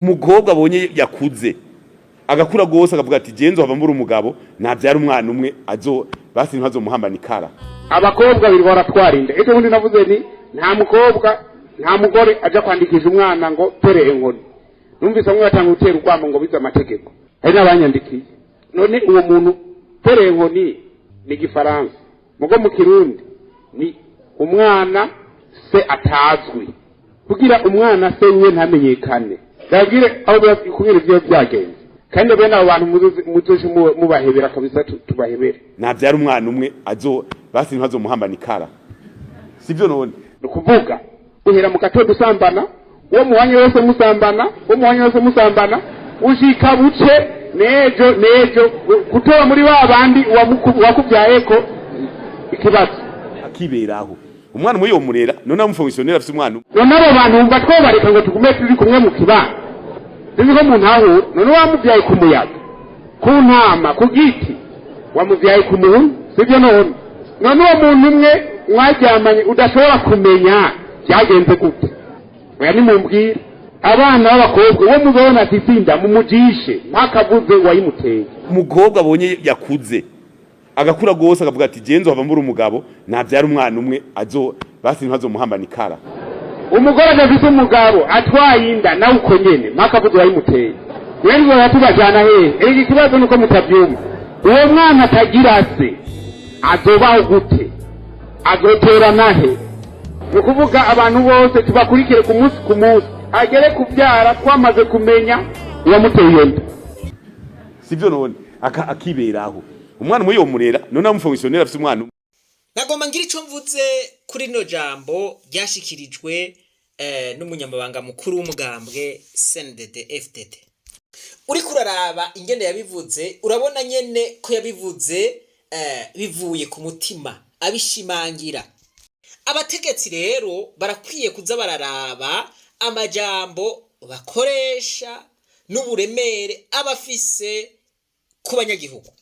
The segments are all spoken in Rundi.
Umukobwa abonye yakuze, agakura gose, akavuga ati: "Jenzo hava mbura umugabo, navyara umwana umwe, azo basi ntazomuhambana ikara." Abakobwa babiri baratwara inda. Ejo bundi navuze nti nta mukobwa, nta mugore aja kwandikisha umwana ngo père inconnu. Numvise bamwe batanga gutera urwamo ngo bize amategeko, hari n'abanyandikiye. None uwo muntu, père inconnu ni igifaransa, mugo mu Kirundi ni umwana se atazwi. Kugira umwana se wiwe ntamenyekane, ndabwire aho kubera ibyo byagenze. Kandi bene abo bantu muzoje mubahebera kabisa, tubahebere. Navyara umwana umwe, azo basi ntazomuhambana ikara, sivyo none? Ni ukuvuga uhera mu gatondo usambana, uwo muwanya wose musambana, uwo muwanya wose musambana, ushika buce nejo nejo gutora muri ba bandi uwakuvyayeko ikibazo. Akiberaho umwana umwe yomurera. None amufonctionnaire afise umwana umwe? None abo bantu wumva twobareka ngo tugume turi kumwe mu kibano? Sinzi ko muntahura. None wamubyaye ku muyaga, ku ntama, ku giti, wamubyaye ku muntu, sibyo none? None uwo muntu umwe mwaryamanye udashobora kumenya byagenze gute? Oya, nimumbwire. Abana b'abakobwa, uwo mubona afise inda, mumujishe ntakavuze uwayimuteye. Umukobwa abonye yakuze, agakura gose, akavuga ati: "Jenzo hava mbura umugabo, navyara umwana umwe, azo basi ntazomuhambana ikara." Umugore adafise umugabo atwaye inda nawe uko nyene, mpakavuze uwayimuteye. Mwene tubajana hehe? Erega ikibazo nuko mutavyumva. Uwo mwana atagira se azobaho gute? Azoterana he? Ni ukuvuga abantu bose tubakurikire ku munsi ku munsi, agere kuvyara twamaze kumenya uwamuteye iyo nda. Sivyo none? Akiberaho umwana umwe yomurera. None amufonctionnaire afise umwana umwe? Nagomba ngira ico mvuze kuri rino jambo ryashikirijwe n'umunyamabanga mukuru w'umugambwe CNDD FDD. Uriko uraraba ingene yabivuze, urabona nyene ko yabivuze bivuye ku mutima, abishimangira. Abategetsi rero barakwiye kuza bararaba amajambo bakoresha n'uburemere aba afise ku banyagihugu.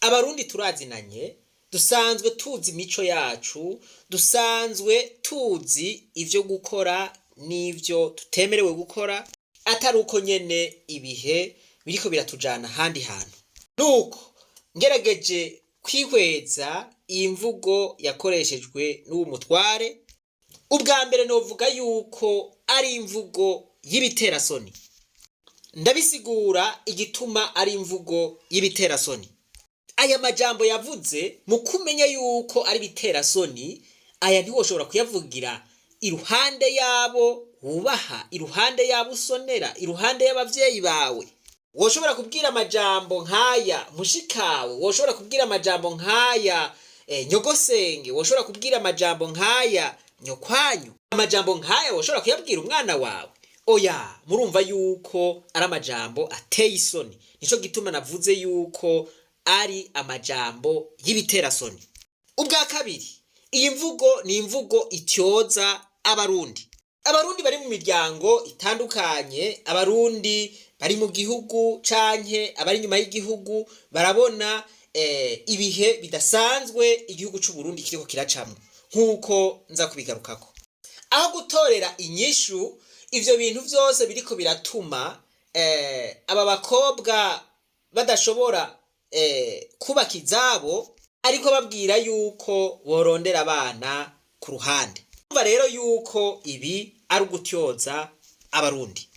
Abarundi turazinanye, dusanzwe tuzi imico yacu, dusanzwe tuzi ivyo gukora n'ivyo tutemerewe gukora, atari uko nyene ibihe biriko biratujana ahandi hantu. Nuko ngerageje kwihweza iyi mvugo yakoreshejwe n'uwo mutware, ubwa mbere novuga yuko ari imvugo y'ibiterasoni. Ndabisigura igituma ari imvugo y'ibiterasoni. Aya majambo yavuze, mu kumenya yuko ari ibiterasoni, aya ntiwoshobora kuyavugira iruhande yabo wubaha, iruhande yabo usonera, iruhande y'abavyeyi bawe. Woshobora kubwira amajambo nk'aya mushikawe? Woshobora kubwira amajambo nk'aya nyogosenge? Woshobora kubwira amajambo nk'aya nyokwanyu? Amajambo nk'aya woshobora kuyabwira umwana wawe? Oya. Murumva yuko ari amajambo ateye isoni. Nico gituma navuze yuko ari amajambo y'ibiterasoni. Ubwa kabiri, iyi mvugo ni imvugo ityoza Abarundi. Abarundi bari mu miryango itandukanye, Abarundi bari mu gihugu canke abari inyuma y'igihugu, barabona ibihe bidasanzwe igihugu c'u Burundi kiriko kiracamwo, nk'uko nza kubigarukako. Aho gutorera inyishu ivyo bintu vyose biriko biratuma aba bakobwa badashobora kubaka izabo, ariko babwira yuko borondera abana ku ruhande. Urumva rero yuko ibi ari ugutyoza Abarundi.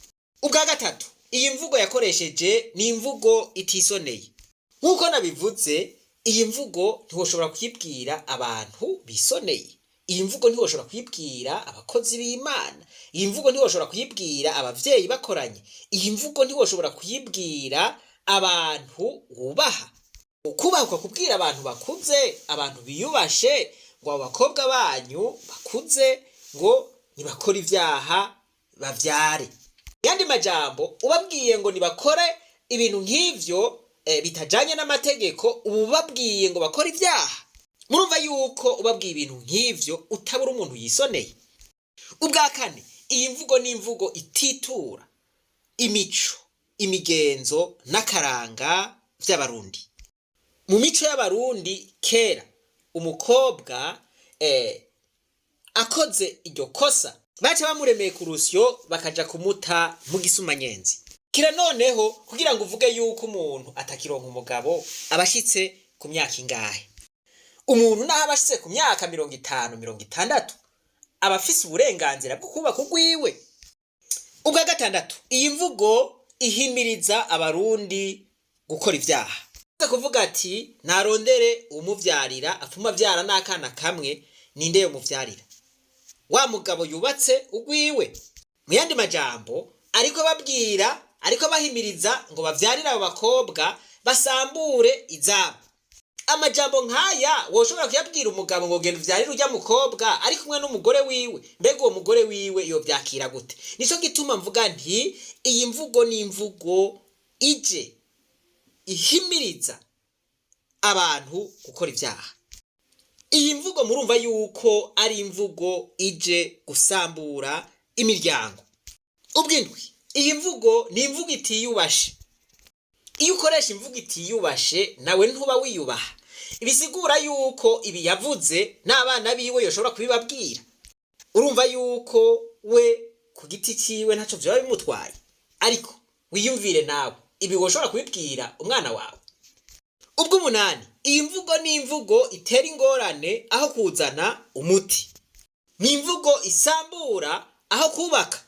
Ubwa gatatu, iyi mvugo yakoresheje ni imvugo itisoneye. Nk'uko nabivuze, iyi mvugo ntiwoshobora kuyibwira abantu bisoneye, iyi mvugo ntiwoshobora kuyibwira abakozi b'Imana, iyi mvugo ntiwoshobora kuyibwira abavyeyi bakoranye, iyi mvugo ntiwoshobora kuyibwira abantu wubaha. Ukubahuka kubwira abantu bakuze, abantu biyubashe, ngo abo bakobwa banyu bakuze ngo nibakore ivyaha bavyare. Yandi majambo, ubabwiye ngo nibakore ibintu nk'ivyo bitajanye n'amategeko, ubu ubabwiye ngo bakore ivyaha. Murumva yuko ubabwiye ibintu nk'ivyo utabura umuntu yisoneye. Ubwa kane, iyi mvugo ni imvugo ititura imico, imigenzo n'akaranga vy'Abarundi. Mu mico y'Abarundi kera, umukobwa akoze iryo kosa Baca bamuremeye ku rusyo, bakaja kumuta mu gisumanyenzi. Kira noneho kugira ngo uvuge yuko umuntu atakironka umugabo, abashitse ku myaka ingahe? Umuntu naho abashitse ku myaka 50, 60, aba afise uburenganzira bwo kubaka urwiwe. Ubwa gatandatu, iyi mvugo ihimiriza Abarundi gukora ivyaha. Kuvuga ati narondere umuvyarira, apfuma avyara n'akana kamwe, ninde yomuvyarira? Wa mugabo yubatse ugwiwe. Mu yandi majambo, ariko babwira, ariko bahimiriza ngo bavyarire abo bakobwa, basambure izabo. Amajambo nk'aya woshobora kuyabwira umugabo ngo genda uvyarire urya mukobwa ari kumwe n'umugore wiwe? Mbega uwo mugore wiwe yovyakira gute? Nico gituma mvuga nti iyi mvugo ni imvugo ije ihimiriza abantu gukora ivyaha. Iyi mvugo murumva yuko ari imvugo ije gusambura imiryango. Ubwindwi, iyi mvugo ni imvugo itiyubashe. Iyo ukoresha imvugo itiyubashe, nawe ntuba wiyubaha. Bisigura yuko ibi yavuze n'abana biwe yoshobora kubibabwira. Urumva yuko we ku giti ciwe ntaco vyoba bimutwaye, ariko wiyumvire nawe, ibi woshobora kubibwira umwana wawe? Ubw'umunani, iyi mvugo ni imvugo itera ingorane aho kuzana umuti, ni imvugo isambura aho kubaka.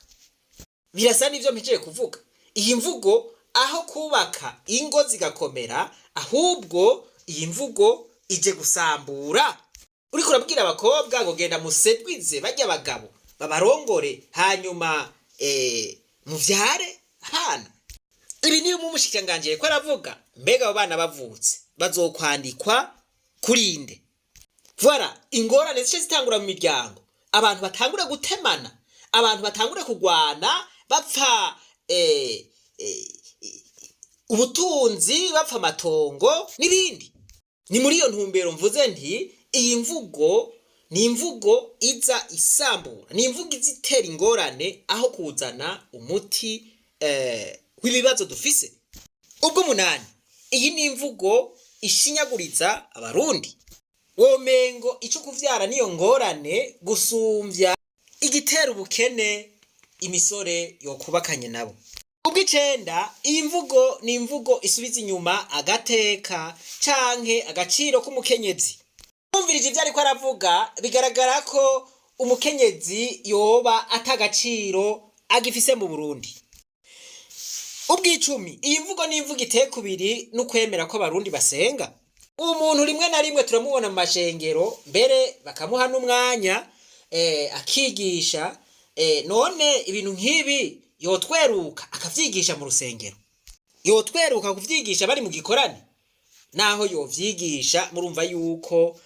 Birasa n'ivyo mpejeje kuvuga. Iyi mvugo, aho kubaka ingo zigakomera, ahubwo iyi mvugo ije gusambura. Uriko urabwira abakobwa ngo genda musedwize barya abagabo babarongore, hanyuma muvyare abana. Ibi niyo umushikiranganji ko aravuga. Mbega abo bana bavutse bazokwandikwa kurinde? Voilà ingorane zice zitangura mu miryango, abantu batangure gutemana, abantu batangure kugwana, bapfa ubutunzi, bapfa amatongo n'ibindi. Ni muri iyo ntumbero mvuze nti iyi mvugo ni imvugo iza isambura, ni imvugo iza itera ingorane aho kuzana umuti w'ibibazo dufise. Ubwo umunani, iyi ni imvugo ishinyaguriza Abarundi. Womengo ico kuvyara niyo ngorane gusumvya igitera ubukene imisore yokubakanye nabo. Ubw'icenda, iyi mvugo ni imvugo isubiza inyuma agateka canke agaciro k'umukenyezi. Wumvirije ivyo ariko aravuga, bigaragara ko umukenyezi yoba atagaciro agifise mu Burundi. Ubw'icumi, iyi mvugo ni imvugo iteye kubiri n'ukwemera ko Abarundi basenga. Uwo muntu rimwe na rimwe turamubona mu mashengero, mbere bakamuha n'umwanya akigisha. None ibintu nk'ibi yotweruka akavyigisha mu rusengero? Yotweruka kuvyigisha bari mu gikorane? Naho yovyigisha, murumva yuko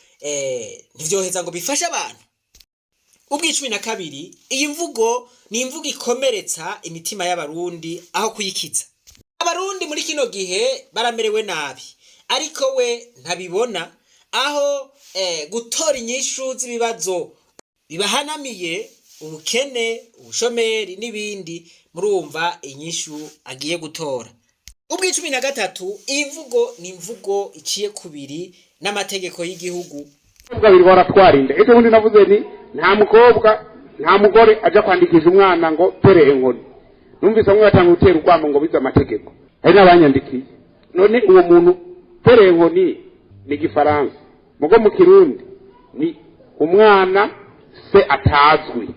ntivyoheza ngo bifashe abantu. Ubw'icumi na kabiri, iyi mvugo ni imvugo ikomeretsa imitima y'Abarundi aho kuyikiza. Abarundi muri kino gihe baramerewe nabi, ariko we ntabibona. Aho gutora inyishu z'ibibazo bibahanamiye, ubukene, ubushomeri n'ibindi, murumva inyishu agiye gutora. Ubw'icumi na gatatu, iyi mvugo ni imvugo iciye kubiri n'amategeko y'igihugu. Babiri baratwara inda. Ejo bundi navuze nti nta mukobwa, nta mugore aja kwandikisha umwana ngo tere inkoni. Numvise bamwe batanga gutera urwamo ngo bize amategeko, hari n'abanyandikiye. None uwo muntu, tere inkoni ni Igifaransa, mugo mu Kirundi ni umwana se atazwi.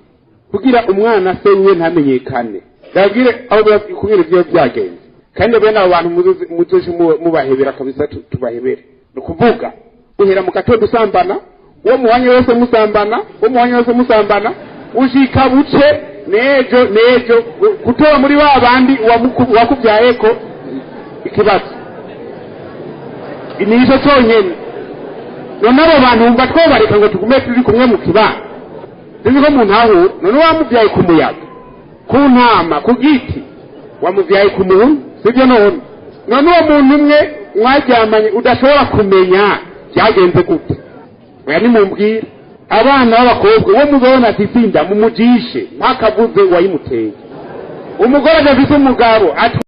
Kugira umwana se wiwe ntamenyekane, ndabwire aho kubera ibyo byagenze. Kandi bene abo bantu muzoje mubahebera kabisa, tubahebere. Ni ukuvuga uhera mu gatondo usambana, uwo muwanya wose musambana, uwo muwanya wose musambana, ushika buce nejo nejo gutora muri ba bandi wakuvyayeko ikibazo nico conyene. None abo bantu wumva twobareka ngo tugume turi kumwe mu kibano? Sinzi ko muntahura. None wamuvyaye ku muyaga, ku ntama, ku giti, wamuvyaye ku muntu, sibyo? None uwo muntu umwe mwaryamanye udashobora kumenya byagenze gute? Oya, nimumbwire. Abana b'abakobwa, uwo mubona afise inda mumujishe, ntakavuze uwayimuteye. Umugore adafise umugabo ati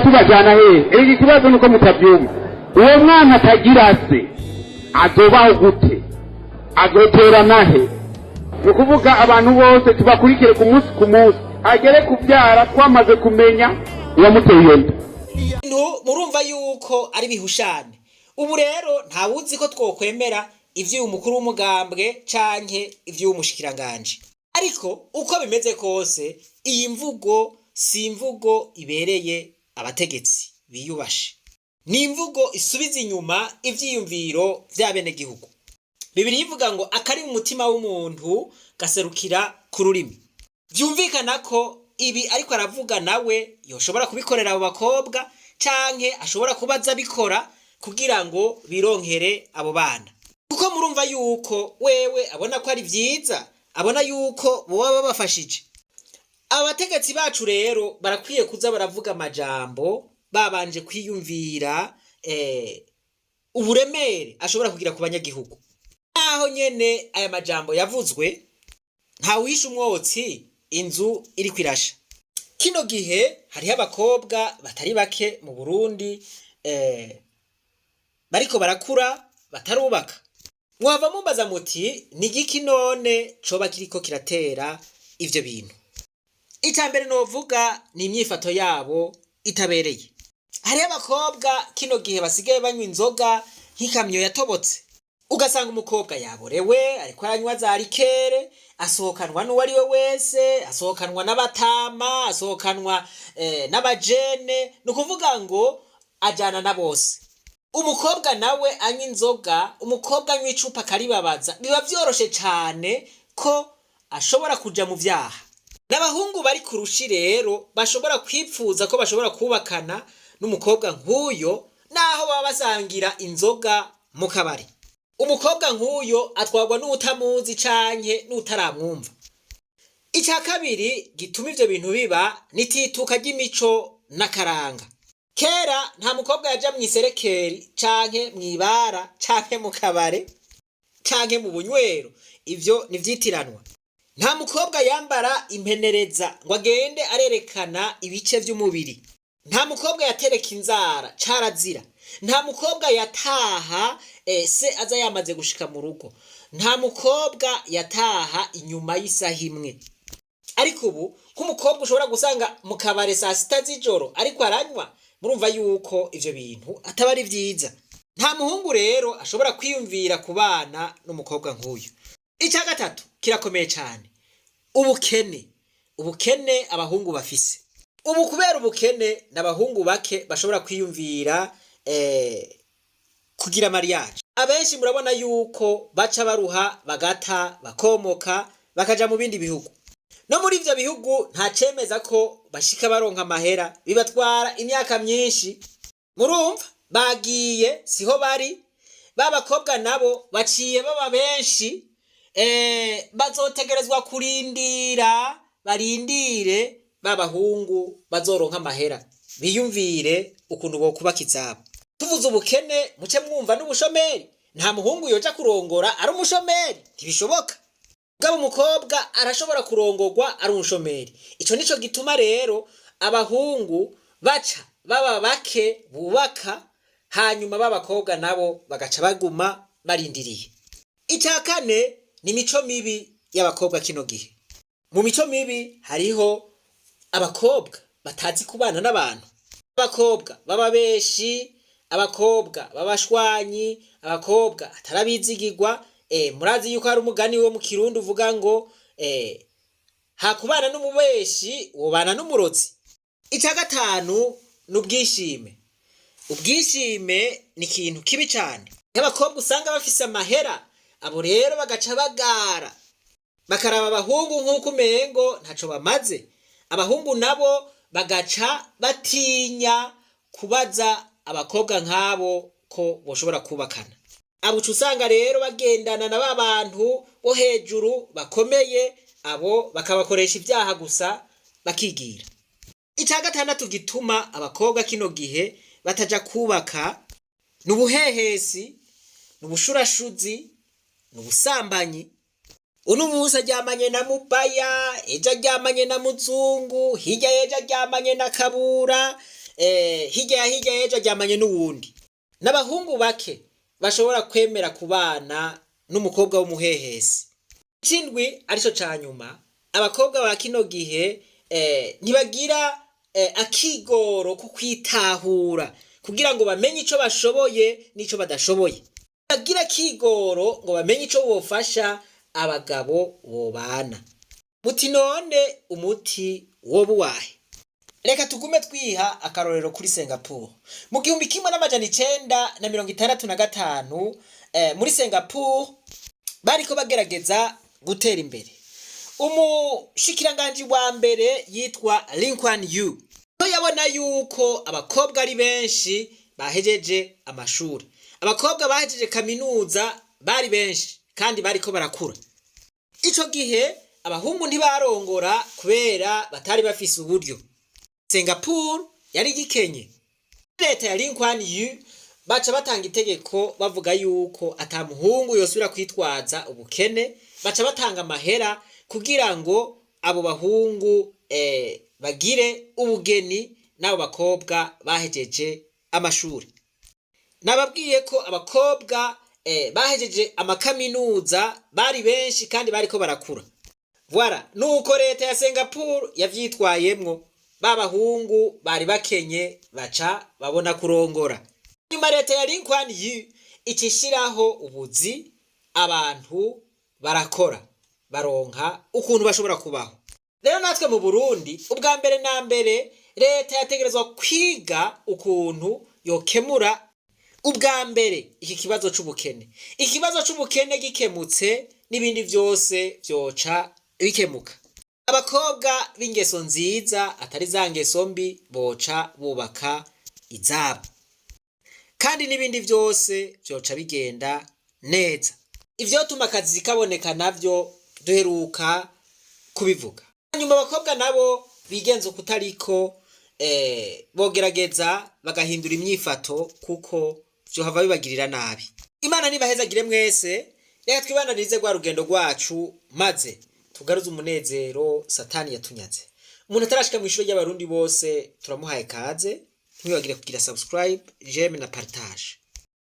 tubajyana hehe? Erega ikibazo nuko mutabyumva. Uwo mwana atagira se azobaho gute? Azoterana he? Ni ukuvuga abantu bose tubakurikire ku munsi ku munsi, agere kubyara twamaze kumenya uwamuteye iyo nda. Bintu murumva yuko ari bihushane. Ubu rero ntawuzi ko twokwemera ivy'uyu mukuru w'umugambwe canke ivy'uyu mushikiranganji, ariko uko bimeze kose iyi mvugo si imvugo ibereye abategetsi biyubashe, ni imvugo isubiza inyuma ivyiyumviro vy'abenegihugu. Bibiri ivuga ngo akari mu mutima w'umuntu gaserukira ku rurimi. Vyumvikana ko ibi ariko aravuga nawe yoshobora kubikorera abo bakobwa, canke ashobora kuba aza abikora kugira ngo bironkere abo bana, kuko murumva yuko wewe abona ko ari vyiza, abona yuko boba babafashije. Abategetsi bacu rero barakwiye kuza baravuga amajambo babanje kwiyumvira uburemere ashobora kugira ku banyagihugu. Naho nyene aya majambo yavuzwe, ntawishe umwotsi inzu iriko irasha. Kino gihe hariho abakobwa batari bake mu Burundi bariko barakura batarubaka. Mwava mumbaza muti ni igiki none coba kiriko kiratera ivyo bintu? Ica mbere novuga ni imyifato yabo itabereye. Hariho abakobwa kino gihe basigaye banywa inzoga nk'ikamyo yatobotse, ugasanga umukobwa yaborewe ariko aranywa za rikere, asohokanwa n'uwo ari we wese, asohokanwa n'abatama, asohokanwa n'abajene, ni ukuvuga ngo ajana na bose. Umukobwa nawe anywa inzoga, umukobwa anywa icupa akaribabaza, biba vyoroshe cane ko ashobora kuja mu vyaha. N'abahungu bari ku rushi rero bashobora kwipfuza ko bashobora kubakana n'umukobwa nk'uyo, naho baba basangira inzoga mu kabari. Umukobwa nk'uyo atwarwa n'utamuzi canke n'utaramwumva. Ica kabiri gituma ivyo bintu biba ni itituka ry'imico n'akaranga. Kera nta mukobwa yaja mw'iserekeri canke mw'ibara canke mu kabare canke mu bunywero, ivyo ni vyitiranwa. Nta mukobwa yambara impenereza ngo agende arerekana ibice vy'umubiri. Nta mukobwa yatereka inzara, carazira. Nta mukobwa yataha se aza yamaze gushika mu rugo. Nta mukobwa yataha inyuma y'isaha imwe. Ariko ubu nk'umukobwa ushobora gusanga mu kabare saa sita z'ijoro ariko aranywa, murumva yuko ivyo bintu ataba ari vyiza. Nta muhungu rero ashobora kwiyumvira kubana n'umukobwa nk'uyu. Ica gatatu kirakomeye cane, ubukene. Ubukene abahungu bafise ubu, kubera ubukene n'abahungu bake bashobora kwiyumvira kugira mariage. Abenshi murabona yuko baca baruha bagata, bakomoka, bakaja mu bindi bihugu. No muri ivyo bihugu nta cemeza ko bashika baronka amahera, bibatwara imyaka myinshi. Murumva bagiye siho bari, ba bakobwa nabo baciye baba benshi, bazotegerezwa kurindira, barindire ba bahungu bazoronka amahera, biyumvire ukuntu bokubaka izabo. Tuvuze ubukene muce mwumva n'ubushomeri. Nta muhungu yoja kurongora ari umushomeri, ntibishoboka. Bwaba umukobwa arashobora kurongorwa ari umushomeri. Ico nico gituma rero abahungu baca baba bake bubaka, hanyuma b'abakobwa nabo bagaca baguma barindiriye. Ica kane ni imico mibi y'abakobwa kino gihe. Mu mico mibi hariho abakobwa batazi kubana n'abantu, abakobwa baba benshi, abakobwa b'abashwanyi, abakobwa atarabizigirwa. Murazi yuko hari umugani wo mu Kirundi uvuga ngo hakubana n'umubeshi wobana n'umurozi. Ica gatanu ni ubwishime. Ubwishime ni ikintu kibi cane. Abakobwa usanga bafise amahera, abo rero bagaca bagara, bakaraba abahungu nk'uko umengo ntaco bamaze. Abahungu nabo bagaca batinya kubaza abakobwa nk'abo ko boshobora kubakana. Abo uca usanga rero bagendana na ba bantu bo hejuru bakomeye, abo bakabakoresha ibyaha gusa bakigira. Ica gatandatu gituma abakobwa kino gihe bataja kubaka ni ubuhehesi, ni ubushurashuzi, ni ubusambanyi. Uno munsi aryamanye na mubaya, ejo aryamanye na muzungu, hirya y'ejo aryamanye na kabura, hirya ya hirya y'ejo aryamanye n'uwundi. N'abahungu bake bashobora kwemera kubana n'umukobwa w'umuhehesi. Ikindwi, arico ca nyuma, abakobwa ba kino gihe ntibagira akigoro ko kwitahura kugira ngo bamenye ico bashoboye n'ico badashoboye. Bagira akigoro ngo bamenye ico bofasha abagabo bobana. Muti none umuti woba uwahe? Reka tugume twiha akarorero kuri Singapore. Mu 1965, muri Singapore bariko bagerageza gutera imbere. Umushikiranganji wa mbere yitwa Lee Kuan Yew ko yabona yuko abakobwa ari benshi bahejeje amashuri, abakobwa bahejeje kaminuza bari benshi kandi bariko barakura. Ico gihe abahungu ntibarongora kubera batari bafise uburyo. Singapore yari gikenye. Leta ya Lee Kuan Yew baca batanga itegeko bavuga yuko ata muhungu yosubira kwitwaza ubukene. Baca batanga amahera kugira ngo abo bahungu bagire ubugeni n'abo bakobwa bahejeje amashuri. Nababwiye ko abakobwa bahejeje amakaminuza bari benshi kandi bariko barakura. Voilà, nuko leta ya Singapore yavyitwayemwo. Ba bahungu bari bakenye baca babona kurongora. Nyuma leta ya Lee Kuan Yew icishiraho ubuzi, abantu barakora, baronka ukuntu bashobora kubaho. Rero natwe mu Burundi, ubwa mbere na mbere leta yategerezwa kwiga ukuntu yokemura ubwa mbere iki kibazo c'ubukene. Ikibazo c'ubukene gikemutse, n'ibindi vyose vyoca bikemuka. Abakobwa b'ingeso nziza, atari za ngeso mbi, boca bubaka izabo, kandi n'ibindi vyose vyoca bigenda neza. Ivyotuma akazi kaboneka navyo duheruka kubivuga. Hanyuma abakobwa nabo bigenza ukutariko, bogerageza bagahindura imyifato kuko vyohava bibagirira nabi. Imana nibahezagire mwese. Reka twibandanirize rwa rugendo rwacu maze tugaruze umunezero Satani yatunyaze. Umuntu atarashika mu ishuri ry'Abarundi bose, turamuhaye kaze. Ntiwibagire kugira subscribe, j'aime na partage.